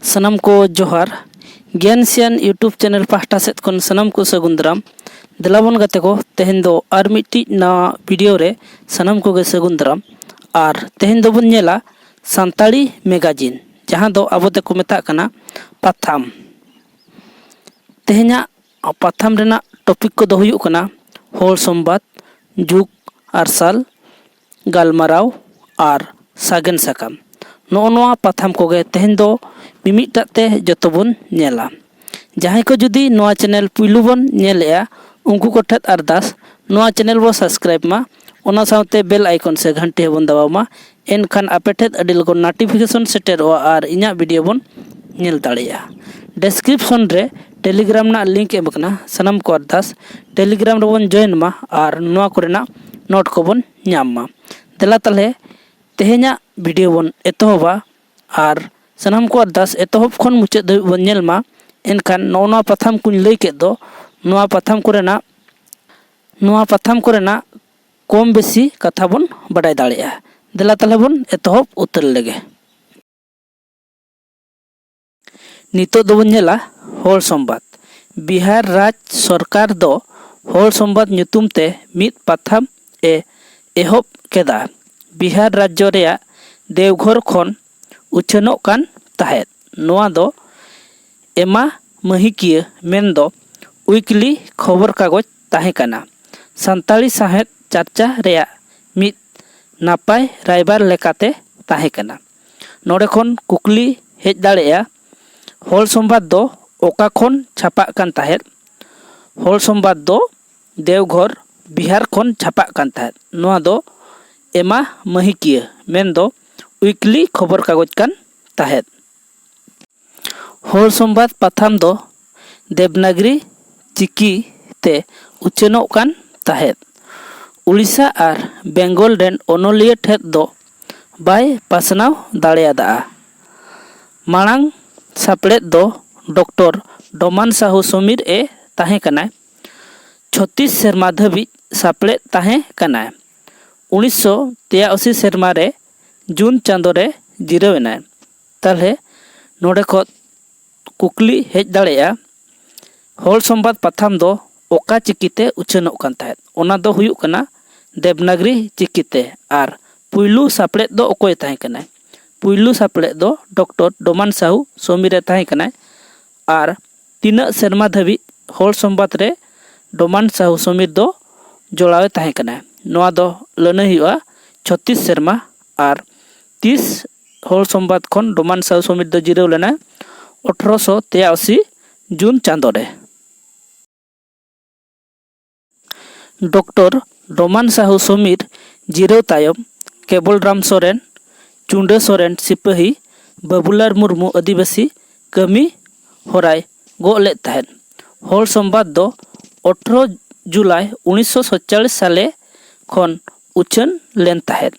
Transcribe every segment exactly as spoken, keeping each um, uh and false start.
ᱥᱟᱱᱟᱢ ᱠᱚ ᱡᱚᱦᱟᱨ᱾ ᱜᱮᱭᱟᱱ ᱥᱤᱭᱟᱱ YouTube ᱪᱮᱱᱮᱞ ᱯᱟᱦᱴᱟ ᱥᱮᱫ ᱠᱷᱚᱱ ᱥᱟᱱᱟᱢ ᱠᱚ ᱥᱟᱹᱜᱩᱱ ᱫᱟᱨᱟᱢ᱾ ᱫᱮᱞᱟ ᱵᱚᱱ ᱜᱟᱛᱮ ᱠᱚ, ᱛᱮᱦᱮᱧ ᱫᱚ ᱟᱨ ᱢᱤᱫᱴᱤᱡ ᱱᱟᱣᱟ ᱵᱷᱤᱰᱤᱭᱳ ᱨᱮ ᱥᱟᱱᱟᱢ ᱠᱚᱜᱮ ᱥᱟᱹᱜᱩᱱ ᱫᱟᱨᱟᱢ᱾ ᱟᱨ ᱛᱮᱦᱮᱧ ᱫᱚᱵᱚᱱ ᱧᱮᱞᱟ ᱥᱟᱱᱛᱟᱲᱤ ᱢᱮᱜᱟᱡᱤᱱ, ᱡᱟᱦᱟᱸ ᱫᱚ ᱟᱵᱚ ᱛᱮᱠᱚ ᱢᱮᱛᱟᱜ ᱠᱟᱱᱟ ᱯᱟᱛᱷᱟᱢ᱾ ᱛᱮᱦᱮᱧᱟᱜ ᱯᱟᱛᱷᱟᱢ ᱨᱮᱱᱟᱜ ᱴᱚᱯᱤᱠ ᱠᱚᱫᱚ ᱦᱩᱭᱩᱜ ᱠᱟᱱᱟ ᱦᱚᱲ ᱥᱚᱢᱵᱟᱫ, ᱡᱩᱜᱽ ᱟᱨᱥᱟᱞ, ᱜᱟᱞᱢᱟᱨᱟᱣ ᱟᱨ ᱥᱟᱜᱮᱱ ᱥᱟᱠᱟᱢ᱾ ᱱᱚᱜᱼᱚ ᱱᱚᱣᱟ ᱯᱟᱛᱷᱟᱢ ᱠᱚᱜᱮ ᱛᱮᱦᱮᱧ ᱫᱚ ᱢᱤᱢᱤᱫᱴᱟᱜ ᱛᱮ ᱡᱚᱛᱚ ᱵᱚᱱ ᱧᱮᱞᱟ᱾ ᱡᱟᱦᱟᱸᱭ ᱠᱚ ᱡᱩᱫᱤ ᱱᱚᱣᱟ ᱪᱮᱱᱮᱞ ᱯᱩᱭᱞᱩ ᱵᱚᱱ ᱧᱮᱞᱮᱜᱼᱟ, ᱩᱱᱠᱩ ᱠᱚᱴᱷᱮᱱ ᱟᱨᱫᱟᱥ, ᱱᱚᱣᱟ ᱪᱮᱱᱮᱞ ᱵᱚ ᱥᱟᱵᱥᱠᱨᱟᱭᱤᱵ ᱢᱟ, ᱚᱱᱟ ᱥᱟᱶᱛᱮ ᱵᱮᱞ ᱟᱭᱠᱚᱱ ᱥᱮ ᱜᱷᱟᱱᱴᱤ ᱦᱚᱸᱵᱚᱱ ᱫᱟᱵᱟᱣ ᱢᱟ᱾ ᱮᱱᱠᱷᱟᱱ ᱟᱯᱮ ᱴᱷᱮᱱ ᱟᱹᱰᱤ ᱞᱚᱜᱚᱱ ᱱᱳᱴᱤᱯᱷᱤᱠᱮᱥᱚᱱ ᱥᱮᱴᱮᱨᱚᱜᱼᱟ ᱟᱨ ᱤᱧᱟᱹᱜ ᱵᱷᱤᱰᱤᱭᱳ ᱵᱚᱱ ᱧᱮᱞ ᱫᱟᱲᱮᱭᱟᱜᱼᱟ᱾ ᱰᱮᱥᱠᱨᱤᱯᱥᱚᱱ ᱨᱮ ᱴᱮᱞᱤᱜᱨᱟᱢ ᱨᱮᱱᱟᱜ ᱞᱤᱝᱠ ᱮᱢ ᱟᱠᱟᱱᱟ᱾ ᱥᱟᱱᱟᱢ ᱠᱚ ᱟᱨᱫᱟᱥ, ᱴᱮᱞᱤᱜᱨᱟᱢ ᱨᱮᱵᱚᱱ ᱡᱚᱭᱮᱱ ᱢᱟ ᱟᱨ ᱱᱚᱣᱟ ᱠᱚᱨᱮᱱᱟᱜ ᱱᱳᱴ ᱠᱚᱵᱚᱱ ᱧᱟᱢ ᱢᱟ᱾ ᱫᱮᱞᱟ ᱛᱟᱦᱞᱮ ᱛᱮᱦᱮᱧᱟᱜ ᱵᱷᱤᱰᱤᱭᱳ ᱵᱚᱱ ᱮᱛᱚᱦᱚᱵᱟ᱾ ᱟᱨ ᱥᱟᱱᱟᱢ ᱠᱚ ᱟᱨᱫᱟᱥ ᱮᱛᱚᱦᱚᱵ ᱠᱷᱚᱱ ᱢᱩᱪᱟᱹᱫ ᱫᱷᱟᱹᱵᱤᱡ ᱵᱚᱱ ᱧᱮᱞ ᱢᱟ᱾ ᱮᱱᱠᱷᱟᱱ ᱱᱚᱜᱼᱚ ᱱᱚᱣᱟ ᱯᱟᱛᱷᱟᱢ ᱠᱚᱧ ᱞᱟᱹᱭ ᱠᱮᱫ ᱫᱚ, ᱱᱚᱣᱟ ᱯᱟᱛᱷᱟᱢ ᱠᱚᱨᱮᱱᱟᱜ ᱱᱚᱣᱟ ᱯᱟᱛᱷᱟᱢ ᱠᱚᱨᱮᱱᱟᱜ ᱠᱚᱢ ᱵᱮᱥᱤ ᱠᱟᱛᱷᱟ ᱵᱚᱱ ᱵᱟᱰᱟᱭ ᱫᱟᱲᱮᱭᱟᱜᱼᱟ᱾ ᱫᱮᱞᱟ ᱛᱟᱦᱞᱮ ᱵᱚᱱ ᱮᱛᱚᱦᱚᱵ ᱩᱛᱟᱹᱨ ᱞᱮᱜᱮ᱾ ᱱᱤᱛᱚᱜ ᱫᱚᱵᱚᱱ ᱧᱮᱞᱟ ᱦᱚᱲ ᱥᱚᱢᱵᱟᱫ᱾ ᱵᱤᱦᱟᱨ ᱨᱟᱡᱽ ᱥᱚᱨᱠᱟᱨ ᱫᱚ ᱦᱚᱲ ᱥᱚᱢᱵᱟᱫ ᱧᱩᱛᱩᱢ ᱛᱮ ᱢᱤᱫ ᱯᱟᱛᱷᱟᱢ ᱮ ᱮᱦᱚᱵ ᱠᱮᱫᱟ᱾ ᱵᱤᱦᱟᱨ ᱨᱟᱡᱽᱡᱚ ᱨᱮᱭᱟᱜ ᱫᱮᱣᱜᱷᱚᱨ ᱠᱷᱚᱱ ᱩᱪᱷᱟᱹᱱᱚᱜ ᱠᱟᱱ ᱛᱟᱦᱮᱸᱫ᱾ ᱱᱚᱣᱟ ᱫᱚ ᱮᱢᱟ ᱢᱟᱹᱦᱤᱠᱤᱭᱟᱹ, ᱢᱮᱱᱫᱚ ᱩᱭᱤᱠᱞᱤ ᱠᱷᱚᱵᱚᱨ ᱠᱟᱜᱚᱡᱽ ᱛᱟᱦᱮᱸ ᱠᱟᱱᱟ᱾ ᱥᱟᱱᱛᱟᱲᱤ ᱥᱟᱶᱦᱮᱫ ᱪᱟᱨᱪᱟ ᱨᱮᱭᱟᱜ ᱢᱤᱫ ᱱᱟᱯᱟᱭ ᱨᱟᱭᱵᱟᱨ ᱞᱮᱠᱟᱛᱮ ᱛᱟᱦᱮᱸ ᱠᱟᱱᱟ᱾ ᱱᱚᱰᱮ ᱠᱷᱚᱱ ᱠᱩᱠᱞᱤ ᱦᱮᱡ ᱫᱟᱲᱮᱭᱟᱜᱼᱟ, ᱦᱚᱲ ᱥᱚᱢᱵᱟᱫ ᱫᱚ ᱚᱠᱟ ᱠᱷᱚᱱ ᱪᱷᱟᱯᱟᱜ ᱠᱟᱱ ᱛᱟᱦᱮᱸᱫ? ᱦᱚᱲ ᱥᱚᱢᱵᱟᱫ ᱫᱚ ᱫᱮᱣᱜᱷᱚᱨ, ᱵᱤᱦᱟᱨ ᱠᱷᱚᱱ ᱪᱷᱟᱯᱟᱜ ᱠᱟᱱ ᱛᱟᱦᱮᱸᱫ᱾ ᱱᱚᱣᱟ ᱫᱚ ᱮᱢᱟ ᱢᱟᱹᱦᱤᱠᱤᱭᱟᱹ, ᱢᱮᱱᱫᱚ ᱩᱭᱤᱠᱞᱤ ᱠᱷᱚᱵᱚᱨ ᱠᱟᱜᱚᱡᱽ ᱠᱟᱱ ᱛᱟᱦᱮᱸᱫ᱾ ᱦᱚᱲ ᱥᱚᱢᱵᱟᱫ ᱯᱟᱛᱷᱟᱢ ᱫᱚ ᱫᱮᱵᱽᱱᱟᱜᱽᱨᱤ ᱪᱤᱠᱤ ᱛᱮ ᱩᱪᱷᱟᱹᱱᱚᱜ ᱠᱟᱱ ᱛᱟᱦᱮᱸᱫ᱾ ᱩᱲᱤᱥᱥᱟ ᱟᱨ ᱵᱮᱝᱜᱚᱞ ᱨᱮᱱ ᱚᱱᱚᱞᱤᱭᱟᱹ ᱴᱷᱮᱱ ᱫᱚ ᱵᱟᱭ ᱯᱟᱥᱱᱟᱣ ᱫᱟᱲᱮᱭᱟᱫᱟ᱾ ᱢᱟᱲᱟᱝ ᱥᱟᱯᱲᱮᱫ ᱫᱚ ᱰᱚᱠᱴᱚᱨ ᱰᱚᱢᱟᱱ ᱥᱟᱦᱩ ᱥᱚᱢᱤᱨ ᱮ ᱛᱟᱦᱮᱸ ᱠᱟᱱᱟᱭ᱾ ᱪᱷᱚᱛᱤᱥ ᱥᱮᱨᱢᱟ ᱫᱷᱟᱹᱵᱤᱡ ᱥᱟᱯᱲᱮᱫ ᱛᱟᱦᱮᱸ ᱠᱟᱱᱟᱭ᱾ ᱩᱱᱤᱥᱥᱚ ᱛᱮᱭᱟᱥᱤ ᱥᱮᱨᱢᱟ ᱨᱮ ᱡᱩᱱ ᱪᱟᱸᱫᱳ ᱨᱮ ᱡᱤᱨᱟᱹᱣ ᱮᱱᱟᱭ᱾ ᱛᱟᱦᱞᱮ ᱱᱚᱰᱮ ᱠᱷᱚᱱ ᱠᱩᱠᱞᱤ ᱦᱮᱡ ᱫᱟᱲᱮᱭᱟᱜᱼᱟ, ᱦᱚᱲ ᱥᱚᱢᱵᱟᱫ ᱯᱟᱛᱷᱟᱢ ᱫᱚ ᱚᱠᱟ ᱪᱤᱠᱤᱛᱮ ᱩᱪᱷᱟᱹᱱᱚᱜ ᱠᱟᱱ ᱛᱟᱦᱮᱸᱫ? ᱚᱱᱟ ᱫᱚ ᱦᱩᱭᱩᱜ ᱠᱟᱱᱟ ᱫᱮᱵᱽᱱᱟᱜᱽᱨᱤ ᱪᱤᱠᱤᱛᱮ᱾ ᱟᱨ ᱯᱩᱭᱞᱩ ᱥᱟᱯᱲᱮᱫ ᱫᱚ ᱚᱠᱚᱭ ᱛᱟᱦᱮᱸ ᱠᱟᱱᱟᱭ? ᱯᱩᱭᱞᱩ ᱥᱟᱯᱲᱮᱫ ᱫᱚ ᱰᱚᱠᱴᱚᱨ ᱰᱚᱢᱟᱱ ᱥᱟᱦᱩ ᱥᱚᱢᱤᱨ ᱮ ᱛᱟᱦᱮᱸ ᱠᱟᱱᱟᱭ᱾ ᱟᱨ ᱛᱤᱱᱟᱹᱜ ᱥᱮᱨᱢᱟ ᱫᱷᱟᱹᱵᱤᱡ ᱦᱚᱲ ᱥᱚᱢᱵᱟᱫ ᱨᱮ ᱰᱚᱢᱟᱱ ᱥᱟᱦᱩ ᱥᱚᱢᱤᱨ ᱫᱚ ᱡᱚᱲᱟᱣᱮ ᱛᱟᱦᱮᱸ ᱠᱟᱱᱟᱭ? ᱱᱚᱣᱟ ᱫᱚ ᱞᱟᱹᱱᱟᱹᱭ ᱦᱩᱭᱩᱜᱼᱟ ᱪᱷᱚᱛᱤᱥ ᱥᱮᱨᱢᱟ᱾ ᱟᱨ ᱛᱤᱥ ᱦᱚᱲ ᱥᱚᱢᱵᱟᱫ ᱠᱷᱚᱱ ᱰᱚᱢᱟᱱ ᱥᱟᱦᱩ ᱥᱚᱢᱤᱨ ᱫᱚ ᱡᱤᱨᱟᱹᱣ ᱞᱮᱱᱟᱭ? ᱟᱴᱷᱨᱚᱥᱚ ᱛᱮᱭᱟᱥᱤ ᱡᱩᱱ ᱪᱟᱸᱫᱳ ᱨᱮ᱾ ᱰᱚᱠᱴᱚᱨ ᱰᱚᱢᱟᱱ ᱥᱟᱦᱩ ᱥᱚᱢᱤᱨ ᱡᱤᱨᱟᱹᱣ ᱛᱟᱭᱚᱢ ᱠᱮᱵᱚᱞ ᱨᱟᱢ ᱥᱚᱨᱮᱱ, ᱪᱩᱸᱰᱟᱹ ᱥᱚᱨᱮᱱ ᱥᱤᱯᱟᱹᱦᱤ, ᱵᱟᱹᱵᱩᱞᱟᱞ ᱢᱩᱨᱢᱩ ᱟᱹᱫᱤᱵᱟᱹᱥᱤ ᱠᱟᱹᱢᱤ ᱦᱚᱨᱟᱭ ᱜᱚᱜ ᱞᱮᱫ ᱛᱟᱦᱮᱸᱫ᱾ ᱦᱚᱲ ᱥᱚᱢᱵᱟᱫ ᱫᱚ ᱟᱴᱷᱨᱚ ᱡᱩᱞᱟᱭ ᱩᱱᱤᱥᱥᱚ ᱥᱟᱛᱪᱟᱞᱤᱥ ᱥᱟᱞᱮ ᱠᱷᱚᱱ ᱩᱪᱷᱟᱹᱱ ᱞᱮᱱ ᱛᱟᱦᱮᱸᱫ᱾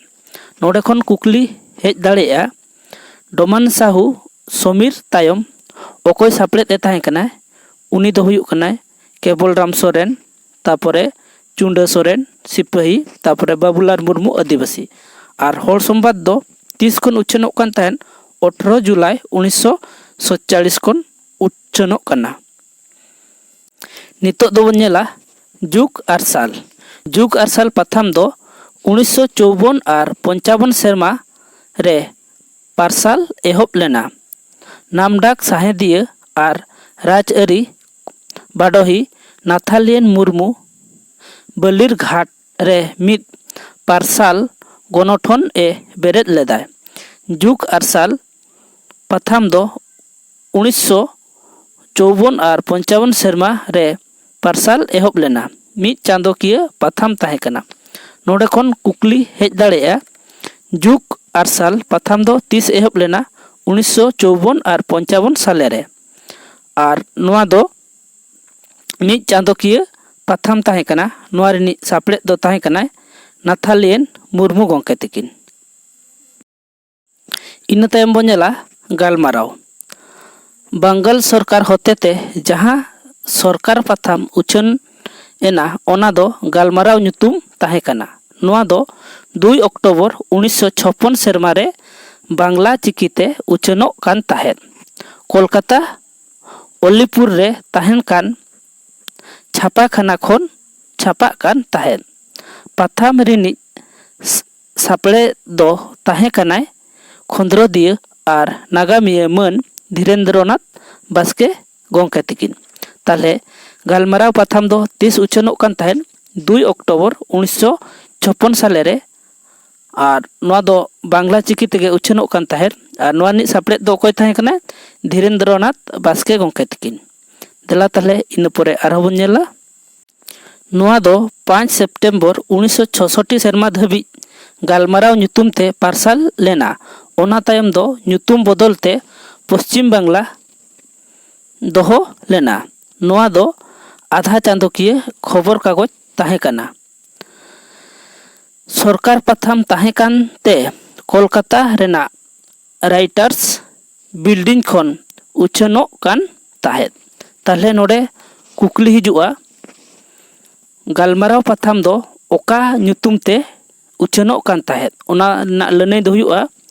ᱱᱚᱰᱮ ᱠᱷᱚᱱ ᱠᱩᱠᱞᱤ ᱦᱮᱡ ᱫᱟᱲᱮᱭᱟᱜᱼᱟ, ᱰᱚᱢᱟᱱ ᱥᱟᱦᱩ ᱥᱚᱢᱤᱨ ᱛᱟᱭᱚᱢ ᱚᱠᱚᱭ ᱥᱟᱯᱲᱮᱫ ᱮ ᱛᱟᱦᱮᱸ ᱠᱟᱱᱟᱭ? ᱩᱱᱤ ᱫᱚ ᱦᱩᱭᱩᱜ ᱠᱟᱱᱟᱭ ᱠᱮᱵᱚᱞ ᱨᱟᱢ ᱥᱚᱨᱮᱱ, ᱛᱟᱯᱚᱨᱮ ᱪᱩᱸᱰᱟᱹ ᱥᱚᱨᱮᱱ ᱥᱤᱯᱟᱹᱦᱤ, ᱛᱟᱯᱚᱨᱮ ᱵᱟᱵᱩᱞᱟᱞ ᱢᱩᱨᱢᱩ ᱟᱹᱫᱤᱵᱟᱹᱥᱤ᱾ ᱟᱨ ᱦᱚᱲ ᱥᱚᱢᱵᱟᱫ ᱫᱚ ᱛᱤᱥ ᱠᱷᱚᱱ ᱩᱪᱷᱟᱹᱱᱚᱜ ᱠᱟᱱ ᱛᱟᱦᱮᱸᱫ? ᱟᱴᱷᱨᱚ ᱡᱩᱞᱟᱭ ᱩᱱᱤᱥᱥᱚ ᱥᱟᱛᱪᱟᱞᱤᱥ ᱠᱷᱚᱱ ᱩᱪᱷᱟᱹᱱᱚᱜ ᱠᱟᱱᱟ᱾ ᱱᱤᱛᱚᱜ ᱫᱚᱵᱚᱱ ᱧᱮᱞᱟ ᱡᱩᱜᱽ ᱟᱨᱥᱟᱞ᱾ ᱡᱩᱜᱽ ᱟᱨᱥᱟᱞ ᱯᱟᱛᱷᱟᱢ ᱫᱚ ᱩᱱᱤᱥᱥᱚ ᱪᱳᱣᱵᱚᱱ ᱟᱨ ᱯᱚᱧᱪᱟᱵᱚᱱ ᱥᱮᱨᱢᱟ ᱨᱮ ᱯᱟᱨᱥᱟᱞ ᱮᱦᱚᱵ ᱞᱮᱱᱟ᱾ ᱱᱟᱢᱰᱟᱠ ᱥᱟᱶᱦᱮᱫᱤᱭᱟᱹ ᱟᱨ ᱨᱟᱡᱽᱟᱹᱨᱤ ᱵᱟᱰᱚᱦᱤ ᱱᱟᱛᱷᱟᱞᱤᱭᱟᱱ ᱢᱩᱨᱢᱩ ᱵᱟᱹᱞᱤᱨᱜᱷᱟᱴ ᱨᱮ ᱢᱤᱫ ᱯᱟᱨᱥᱟᱞ ᱜᱚᱱᱚᱴᱷᱚᱱ ᱮ ᱵᱮᱨᱮᱫ ᱞᱮᱫᱟᱭ᱾ ᱡᱩᱜᱽ ᱟᱨᱥᱟᱞ ᱯᱟᱛᱷᱟᱢ ᱫᱚ ᱩᱱᱤᱥᱥᱚ ᱪᱳᱣᱵᱚᱱ ᱟᱨ ᱯᱚᱧᱪᱟᱵᱚᱱ ᱥᱮᱨᱢᱟ ᱨᱮ ᱯᱟᱨᱥᱟᱞ ᱮᱦᱚᱵ ᱞᱮᱱᱟ᱾ ᱢᱤᱫ ᱪᱟᱸᱫᱚᱠᱤᱭᱟᱹ ᱯᱟᱛᱷᱟᱢ ᱛᱟᱦᱮᱸ ᱠᱟᱱᱟ᱾ ᱱᱚᱰᱮ ᱠᱷᱚᱱ ᱠᱩᱠᱞᱤ ᱦᱮᱡ ᱫᱟᱲᱮᱭᱟᱜᱼᱟ, ᱡᱩᱜᱽ ᱟᱨᱥᱟᱞ ᱯᱟᱛᱷᱟᱢ ᱫᱚ ᱛᱤᱥ ᱮᱦᱚᱵ ᱞᱮᱱᱟ? ᱩᱱᱤᱥᱥᱚ ᱪᱳᱣᱵᱚᱱ ᱟᱨ ᱯᱚᱧᱪᱟᱵᱚᱱ ᱥᱟᱞᱮ ᱨᱮ᱾ ᱟᱨ ᱱᱚᱣᱟ ᱫᱚ ᱢᱤᱫ ᱪᱟᱸᱫᱚᱠᱤᱭᱟᱹ ᱯᱟᱛᱷᱟᱢ ᱛᱟᱦᱮᱸ ᱠᱟᱱᱟ᱾ ᱱᱚᱣᱟ ᱨᱤᱱᱤᱡ ᱥᱟᱯᱲᱮᱫ ᱫᱚ ᱛᱟᱦᱮᱸ ᱠᱟᱱᱟᱭ ᱱᱟᱛᱷᱟᱞᱤᱭᱟᱱ ᱢᱩᱨᱢᱩ ᱜᱚᱢᱠᱮ ᱛᱤᱠᱤᱱ᱾ ᱤᱱᱟᱹ ᱛᱟᱭᱚᱢ ᱵᱚᱱ ᱧᱮᱞᱟ ᱜᱟᱞᱢᱟᱨᱟᱣ᱾ ᱵᱟᱝᱜᱟᱞ ᱥᱚᱨᱠᱟᱨ ᱦᱚᱛᱮᱛᱮ ᱡᱟᱦᱟᱸ ᱥᱚᱨᱠᱟᱨ ᱯᱟᱛᱷᱟᱢ ᱩᱪᱷᱟᱹᱱ ᱮᱱᱟ, ᱚᱱᱟ ᱫᱚ ᱜᱟᱞᱢᱟᱨᱟᱣ ᱧᱩᱛᱩᱢ ᱛᱟᱦᱮᱸ ᱠᱟᱱᱟ᱾ ᱱᱚᱣᱟ ᱫᱚ ᱫᱩᱭ ᱚᱠᱴᱳᱵᱚᱨ ᱩᱱᱤᱥᱥᱚ ᱪᱷᱚᱯᱯᱚᱱ ᱥᱮᱨᱢᱟ ᱨᱮ ᱵᱟᱝᱞᱟ ᱪᱤᱠᱤᱛᱮ ᱩᱪᱷᱟᱹᱱᱚᱜ ᱠᱟᱱ ᱛᱟᱦᱮᱸᱫ᱾ ᱠᱳᱞᱠᱟᱛᱟ ᱚᱞᱤᱯᱩᱨ ᱨᱮ ᱛᱟᱦᱮᱱ ᱠᱟᱱ ᱪᱷᱟᱯᱟᱠᱷᱟᱱᱟ ᱠᱷᱚᱱ ᱪᱷᱟᱯᱟᱜ ᱠᱟᱱ ᱛᱟᱦᱮᱸᱫ᱾ ᱯᱟᱛᱷᱟᱢ ᱨᱤᱱᱤᱡ ᱥ- ᱥᱟᱯᱲᱮᱫ ᱫᱚ ᱛᱟᱦᱮᱸ ᱠᱟᱱᱟᱭ ᱠᱷᱚᱸᱫᱽᱨᱚᱫᱤᱭᱟᱹ ᱟᱨ ᱱᱟᱜᱟᱢᱤᱭᱟᱹ ᱢᱟᱹᱱ ᱫᱷᱤᱨᱮᱱᱫᱨᱚᱱᱟᱛᱷ ᱵᱟᱥᱠᱮ ᱜᱚᱢᱠᱮ ᱛᱤᱠᱤᱱ᱾ ᱛᱟᱦᱞᱮ ᱜᱟᱞᱢᱟᱨᱟᱣ ᱯᱟᱛᱷᱟᱢ ᱫᱚ ᱛᱤᱥ ᱩᱪᱷᱟᱹᱱᱚᱜ ᱠᱟᱱ ᱛᱟᱦᱮᱸᱫ? ᱫᱩᱭ ᱚᱠᱴᱳᱵᱚᱨ ᱩᱱᱤᱥᱥᱚ ᱪᱷᱚᱯᱯᱚᱱ ᱥᱟᱞᱮ ᱨᱮ᱾ ᱟᱨ ᱱᱚᱣᱟ ᱫᱚ ᱵᱟᱝᱞᱟ ᱪᱤᱠᱤ ᱛᱮᱜᱮ ᱩᱪᱷᱟᱹᱱᱚᱜ ᱠᱟᱱ ᱛᱟᱦᱮᱸᱫ᱾ ᱟᱨ ᱱᱚᱣᱟ ᱨᱤᱱᱤᱡ ᱥᱟᱯᱲᱮᱫ ᱫᱚ ᱚᱠᱚᱭ ᱛᱟᱦᱮᱸ ᱠᱟᱱᱟᱭ? ᱫᱷᱤᱨᱮᱱᱫᱨᱚᱱᱟᱛᱷ ᱵᱟᱥᱠᱮ ᱜᱚᱢᱠᱮ ᱛᱤᱠᱤᱱ᱾ ᱫᱮᱞᱟ ᱛᱟᱦᱞᱮ ᱤᱱᱟᱹ ᱯᱚᱨᱮ ᱟᱨᱦᱚᱸ ᱵᱚᱱ ᱧᱮᱞᱟ᱾ ᱱᱚᱣᱟ ᱫᱚ ᱯᱟᱸᱪ ᱥᱮᱯᱴᱮᱢᱵᱚᱨ ᱩᱱᱤᱥᱥᱚ ᱪᱷᱚᱥᱚᱴᱴᱤ ᱥᱮᱨᱢᱟ ᱫᱷᱟᱹᱵᱤᱡ ᱜᱟᱞᱢᱟᱨᱟᱣ ᱧᱩᱛᱩᱢ ᱛᱮ ᱯᱟᱨᱥᱟᱞ ᱞᱮᱱᱟ᱾ ᱚᱱᱟ ᱛᱟᱭᱚᱢ ᱫᱚ ᱧᱩᱛᱩᱢ ᱵᱚᱫᱚᱞ ᱛᱮ ᱯᱚᱥᱪᱤᱢ ᱵᱟᱝᱞᱟ ᱫᱚᱦᱚ ᱞᱮᱱᱟ᱾ ᱱᱚᱣᱟ ᱫᱚ ᱟᱫᱷᱟ ᱪᱟᱸᱫᱚᱠᱤᱭᱟᱹ ᱠᱷᱚᱵᱚᱨ ᱠᱟᱜᱚᱡᱽ ᱛᱟᱦᱮᱸ ᱠᱟᱱᱟ᱾ ᱥᱚᱨᱠᱟᱨ ᱯᱟᱛᱷᱟᱢ ᱛᱟᱦᱮᱸ ᱠᱟᱱ ᱛᱮ ᱠᱳᱞᱠᱟᱛᱟ ᱨᱮᱱᱟᱜ ᱨᱟᱭᱴᱟᱨᱥ ᱵᱤᱞᱰᱤᱝ ᱠᱷᱚᱱ ᱩᱪᱷᱟᱹᱱᱚᱜ ᱠᱟᱱ ᱛᱟᱦᱮᱸᱫ᱾ ᱛᱟᱦᱞᱮ ᱱᱚᱰᱮ ᱠᱩᱠᱞᱤ ᱦᱤᱡᱩᱜᱼᱟ, ᱜᱟᱞᱢᱟᱨᱟᱣ ᱯᱟᱛᱷᱟᱢ ᱫᱚ ᱚᱠᱟ ᱧᱩᱛᱩᱢ ᱛᱮ ᱩᱪᱷᱟᱹᱱᱚᱜ ᱠᱟᱱ ᱛᱟᱦᱮᱸᱫ? ᱚᱱᱟ ᱨᱮᱱᱟᱜ ᱞᱟᱹᱱᱟᱹᱭ ᱫᱚ ᱦᱩᱭᱩᱜᱼᱟ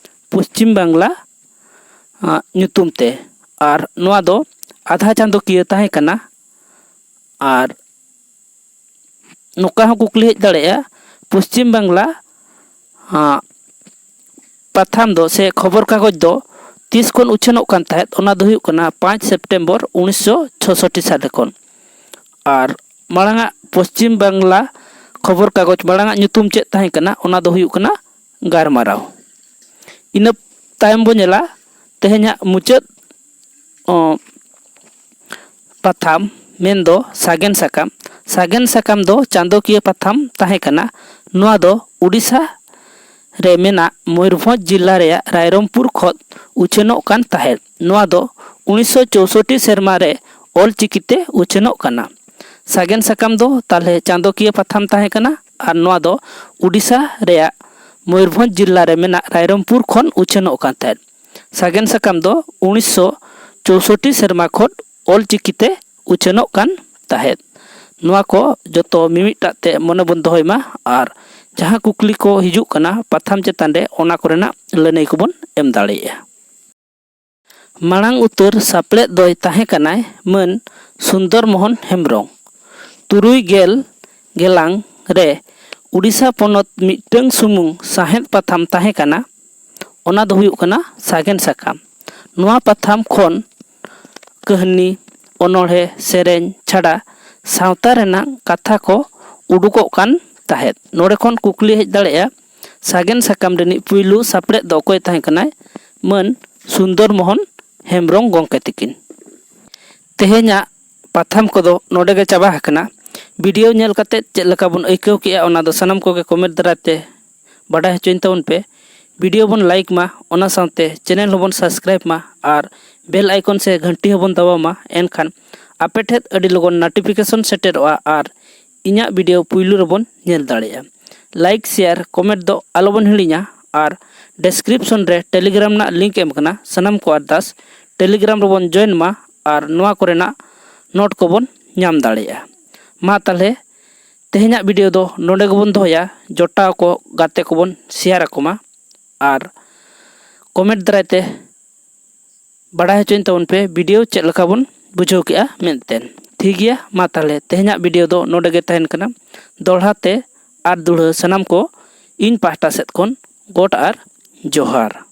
ᱯᱚᱥᱪᱤᱢ ᱵᱟᱝᱞᱟ ᱟᱜ, ᱧᱩᱛᱩᱢ ᱛᱮ᱾ ᱟᱨ ᱱᱚᱣᱟ ᱫᱚ ᱟᱫᱷᱟ ᱪᱟᱸᱫᱚᱠᱤᱭᱟᱹ ᱛᱟᱦᱮᱸ ᱠᱟᱱᱟ᱾ ᱟᱨ ᱱᱚᱝᱠᱟ ᱦᱚᱸ ᱠᱩᱠᱞᱤ ᱦᱮᱡ ᱫᱟᱲᱮᱭᱟᱜᱼᱟ, ᱯᱚᱥᱪᱤᱢ ᱵᱟᱝᱞᱟ ᱟᱜ, ᱯᱟᱛᱷᱟᱢ ᱫᱚ ᱥᱮ ᱠᱷᱚᱵᱚᱨ ᱠᱟᱜᱚᱡᱽ ᱫᱚ ᱛᱤᱥ ᱠᱷᱚᱱ ᱩᱪᱷᱟᱹᱱᱚᱜ ᱠᱟᱱ ᱛᱟᱦᱮᱸᱫ? ᱚᱱᱟ ᱫᱚ ᱦᱩᱭᱩᱜ ᱠᱟᱱᱟ ᱯᱟᱸᱪ ᱥᱮᱯᱴᱮᱢᱵᱚᱨ ᱩᱱᱤᱥᱥᱚ ᱪᱷᱚᱥᱚᱴᱴᱤ ᱥᱟᱞᱮ ᱠᱷᱚᱱ᱾ ᱟᱨ ᱢᱟᱲᱟᱝᱟᱜ ᱯᱚᱥᱪᱤᱢ ᱵᱟᱝᱞᱟ ᱠᱷᱚᱵᱚᱨ ᱠᱟᱜᱚᱡᱽ ᱢᱟᱲᱟᱝᱟᱜ ᱧᱩᱛᱩᱢ ᱪᱮᱫ ᱛᱟᱦᱮᱸ ᱠᱟᱱᱟ? ᱚᱱᱟ ᱫᱚ ᱦᱩᱭᱩᱜ ᱠᱟᱱᱟ ᱜᱟᱨᱢᱟᱨᱟᱣ᱾ ᱤᱱᱟᱹ ᱛᱟᱭᱚᱢ ᱵᱚ ᱧᱮᱞᱟ ᱛᱮᱦᱮᱧᱟᱜ ᱢᱩᱪᱟᱹᱫ, ᱚ, ᱯᱟᱛᱷᱟᱢ, ᱢᱮᱱᱫᱚ ᱥᱟᱜᱮᱱ ᱥᱟᱠᱟᱢ᱾ ᱥᱟᱜᱮᱱ ᱥᱟᱠᱟᱢ ᱫᱚ ᱪᱟᱸᱫᱚᱠᱤᱭᱟᱹ ᱯᱟᱛᱷᱟᱢ ᱛᱟᱦᱮᱸ ᱠᱟᱱᱟ᱾ ᱱᱚᱣᱟ ᱫᱚ ᱳᱰᱤᱥᱟ ᱨᱮ ᱢᱮᱱᱟᱜ ᱢᱚᱭᱩᱨᱵᱷᱚᱸᱡᱽ ᱡᱤᱞᱟ ᱨᱮᱭᱟᱜ ᱨᱟᱭᱨᱚᱝᱯᱩᱨ ᱠᱷᱚᱱ ᱩᱪᱷᱟᱹᱱᱚᱜ ᱠᱟᱱ ᱛᱟᱦᱮᱸᱫ᱾ ᱱᱚᱣᱟ ᱫᱚ ᱩᱱᱤᱥᱥᱚ ᱪᱳᱥᱳᱴᱴᱤ ᱥᱮᱨᱢᱟ ᱨᱮ ᱚᱞ ᱪᱤᱠᱤᱛᱮ ᱩᱪᱷᱟᱹᱱᱚᱜ ᱠᱟᱱᱟ᱾ ᱥᱟᱜᱮᱱ ᱥᱟᱠᱟᱢ ᱫᱚ ᱛᱟᱦᱞᱮ ᱪᱟᱸᱫᱚᱠᱤᱭᱟᱹ ᱯᱟᱛᱷᱟᱢ ᱛᱟᱦᱮᱸ ᱠᱟᱱᱟ ᱟᱨ ᱱᱚᱣᱟ ᱫᱚ ᱳᱰᱤᱥᱟ ᱨᱮᱭᱟᱜ ᱢᱚᱭᱩᱨᱵᱷᱚᱸᱡᱽ ᱡᱤᱞᱟ ᱨᱮ ᱢᱮᱱᱟᱜ ᱨᱟᱭᱨᱚᱝᱯᱩᱨ ᱠᱷᱚᱱ ᱩᱪᱷᱟᱹᱱᱚᱜ ᱠᱟᱱ ᱛᱟᱦᱮᱸᱫ᱾ ᱥᱟᱜᱮᱱ ᱥᱟᱠᱟᱢ ᱫᱚ ᱩᱱᱤᱥᱥᱚ ᱪᱳᱥᱳᱴᱴᱤ ᱥᱮᱨᱢᱟ ᱠᱷᱚᱱ ᱚᱞ ᱪᱤᱠᱤᱛᱮ ᱩᱪᱷᱟᱹᱱᱚᱜ ᱠᱟᱱ ᱛᱟᱦᱮᱸᱫ᱾ ᱱᱚᱣᱟ ᱠᱚ ᱡᱚᱛᱚ ᱢᱤᱢᱤᱫᱴᱟᱜ ᱛᱮ ᱢᱚᱱᱮ ᱵᱚᱱ ᱫᱚᱦᱚᱭ ᱢᱟ ᱟᱨ ᱡᱟᱦᱟᱸ ᱠᱩᱠᱞᱤ ᱠᱚ ᱦᱤᱡᱩᱜ ᱠᱟᱱᱟ ᱯᱟᱛᱷᱟᱢ ᱪᱮᱛᱟᱱ ᱨᱮ, ᱚᱱᱟ ᱠᱚᱨᱮᱱᱟᱜ ᱞᱟᱹᱱᱟᱹᱭ ᱠᱚᱵᱚᱱ ᱮᱢ ᱫᱟᱲᱮᱭᱟᱜᱼᱟ᱾ ᱢᱟᱲᱟᱝ ᱩᱛᱟᱹᱨ ᱥᱟᱯᱲᱮᱫ ᱫᱚᱭ ᱛᱟᱦᱮᱸ ᱠᱟᱱᱟᱭ ᱢᱟᱹᱱ ᱥᱩᱱᱫᱚᱨ ᱢᱳᱦᱚᱱ ᱦᱮᱢᱵᱽᱨᱚᱢ᱾ ᱛᱩᱨᱩᱭ ᱜᱮᱞ ᱜᱮᱞᱟᱝ ᱨᱮ ᱩᱰᱤᱥᱟ ᱯᱚᱱᱚᱛ ᱢᱤᱫᱴᱟᱝ ᱥᱩᱢᱩᱝ ᱥᱟᱶᱦᱮᱫ ᱯᱟᱛᱷᱟᱢ ᱛᱟᱦᱮᱸ ᱠᱟᱱᱟ᱾ ᱚᱱᱟ ᱫᱚ ᱦᱩᱭᱩᱜ ᱠᱟᱱᱟ ᱥᱟᱜᱮᱱ ᱥᱟᱠᱟᱢ᱾ ᱱᱚᱣᱟ ᱯᱟᱛᱷᱟᱢ ᱠᱷᱚᱱ ᱠᱟᱹᱦᱱᱤ, ᱚᱱᱚᱬᱦᱮ, ᱥᱮᱨᱮᱧ ᱪᱷᱟᱰᱟ ᱥᱟᱶᱛᱟ ᱨᱮᱱᱟᱜ ᱠᱟᱛᱷᱟ ᱠᱚ ᱩᱰᱩᱠᱚᱜ ᱠᱟᱱ ᱛᱟᱦᱮᱸᱫ᱾ ᱱᱚᱰᱮ ᱠᱷᱚᱱ ᱠᱩᱠᱞᱤ ᱦᱮᱡ ᱫᱟᱲᱮᱭᱟᱜᱼᱟ, ᱥᱟᱜᱮᱱ ᱥᱟᱠᱟᱢ ᱨᱤᱱᱤᱡ ᱯᱩᱭᱞᱩ ᱥᱟᱯᱲᱮᱫ ᱫᱚ ᱚᱠᱚᱭ ᱛᱟᱦᱮᱸ ᱠᱟᱱᱟᱭ? ᱢᱟᱹᱱ ᱥᱩᱱᱫᱚᱨ ᱢᱳᱦᱚᱱ ᱦᱮᱢᱵᱽᱨᱚᱢ ᱜᱚᱢᱠᱮ ᱛᱤᱠᱤᱱ᱾ ᱛᱮᱦᱮᱧᱟᱜ ᱯᱟᱛᱷᱟᱢ ᱠᱚᱫᱚ ᱱᱚᱰᱮ ᱜᱮ ᱪᱟᱵᱟ ᱟᱠᱟᱱᱟ᱾ ᱵᱷᱤᱰᱤᱭᱳ ᱧᱮᱞ ᱠᱟᱛᱮ ᱪᱮᱫ ᱞᱮᱠᱟ ᱵᱚᱱ ᱟᱹᱭᱠᱟᱹᱣ ᱠᱮᱜᱼᱟ, ᱚᱱᱟ ᱫᱚ ᱥᱟᱱᱟᱢ ᱠᱚᱜᱮ ᱠᱚᱢᱮᱱᱴ ᱫᱟᱨᱟᱭ ᱛᱮ ᱵᱟᱰᱟᱭ ᱦᱚᱪᱚᱧ ᱛᱟᱵᱚᱱ ᱯᱮ᱾ ᱵᱷᱤᱰᱤᱭᱳ ᱵᱚᱱ ᱞᱟᱭᱤᱠ ᱢᱟ, ᱚᱱᱟ ᱥᱟᱶᱛᱮ ᱪᱮᱱᱮᱞ ᱦᱚᱸᱵᱚᱱ ᱥᱟᱵᱥᱠᱨᱟᱭᱤᱵ ᱢᱟ ᱟᱨ ᱵᱮᱞ ᱟᱭᱠᱚᱱ ᱥᱮ ᱜᱷᱟᱱᱴᱤ ᱦᱚᱸᱵᱚᱱ ᱫᱟᱵᱟᱣ ᱢᱟ᱾ ᱮᱱᱠᱷᱟᱱ ᱟᱯᱮ ᱴᱷᱮᱱ ᱟᱹᱰᱤ ᱞᱚᱜᱚᱱ ᱱᱳᱴᱤᱯᱷᱤᱠᱮᱥᱚᱱ ᱥᱮᱴᱮᱨᱚᱜᱼᱟ ᱟᱨ ᱤᱧᱟᱹᱜ ᱵᱷᱤᱰᱤᱭᱳ ᱯᱩᱭᱞᱩ ᱨᱮᱵᱚᱱ ᱧᱮᱞ ᱫᱟᱲᱮᱭᱟᱜᱼᱟ᱾ ᱞᱟᱭᱤᱠ, ᱥᱮᱭᱟᱨ, ᱠᱚᱢᱮᱱᱴ ᱫᱚ ᱟᱞᱚᱵᱚᱱ ᱦᱤᱲᱤᱧᱟ ᱟᱨ ᱰᱮᱥᱠᱨᱤᱯᱥᱚᱱ ᱨᱮ ᱴᱮᱞᱤᱜᱨᱟᱢ ᱨᱮᱱᱟᱜ ᱞᱤᱝᱠ ᱮᱢ ᱟᱠᱟᱱᱟ᱾ ᱥᱟᱱᱟᱢ ᱠᱚ ᱟᱨᱫᱟᱥ ᱴᱮᱞᱤᱜᱨᱟᱢ ᱨᱮᱵᱚᱱ ᱡᱚᱭᱮᱱ ᱢᱟ ᱟᱨ ᱱᱚᱣᱟ ᱠᱚᱨᱮᱱᱟᱜ ᱱᱳᱴ ᱠᱚᱵᱚᱱ ᱧᱟᱢ ᱫᱟᱲᱮᱭᱟᱜᱼᱟ᱾ ᱢᱟ ᱛᱟᱦᱚᱞᱮ ᱛᱮᱦᱮᱧᱟᱜ ᱵᱷᱤᱰᱤᱭᱳ ᱫᱚ ᱱᱚᱰᱮ ᱜᱮᱵᱚᱱ ᱫᱚᱦᱚᱭᱟ᱾ ᱡᱚᱴᱟᱣ ᱠᱚ, ᱜᱟᱛᱮ ᱠᱚᱵᱚᱱ ᱥᱮᱭᱟᱨ ᱟᱠᱚ ᱢᱟ ᱟᱨ ᱠᱚᱢᱮᱱᱴ ᱫᱟᱨᱟᱭ ᱛᱮ ᱵᱟᱰᱟᱭ ᱦᱚᱪᱚᱧ ᱛᱟᱵᱚᱱ ᱯᱮ ᱵᱷᱤᱰᱤᱭᱳ ᱪᱮᱫ ᱞᱮᱠᱟ ᱵᱚᱱ ᱵᱩᱡᱷᱟᱹᱣ ᱠᱮᱜᱼᱟ ᱢᱮᱱᱛᱮ᱾ ᱴᱷᱤᱠ ᱜᱮᱭᱟ, ᱢᱟ ᱛᱟᱦᱚᱞᱮ ᱛᱮᱦᱮᱧᱟᱜ ᱵᱷᱤᱰᱤᱭᱳ ᱫᱚ ᱱᱚᱰᱮ ᱜᱮ ᱛᱟᱦᱮᱱ ᱠᱟᱱᱟ᱾ ᱫᱚᱦᱲᱟ ᱛᱮ ᱟᱨ ᱫᱩᱲᱦᱟᱹ ᱥᱟᱱᱟᱢ ᱠᱚ ᱤᱧ ᱯᱟᱦᱴᱟ ᱥᱮᱫ ᱠᱷᱚᱱ ᱜᱚᱰ ᱟᱨ ᱡᱚᱦᱟᱨ᱾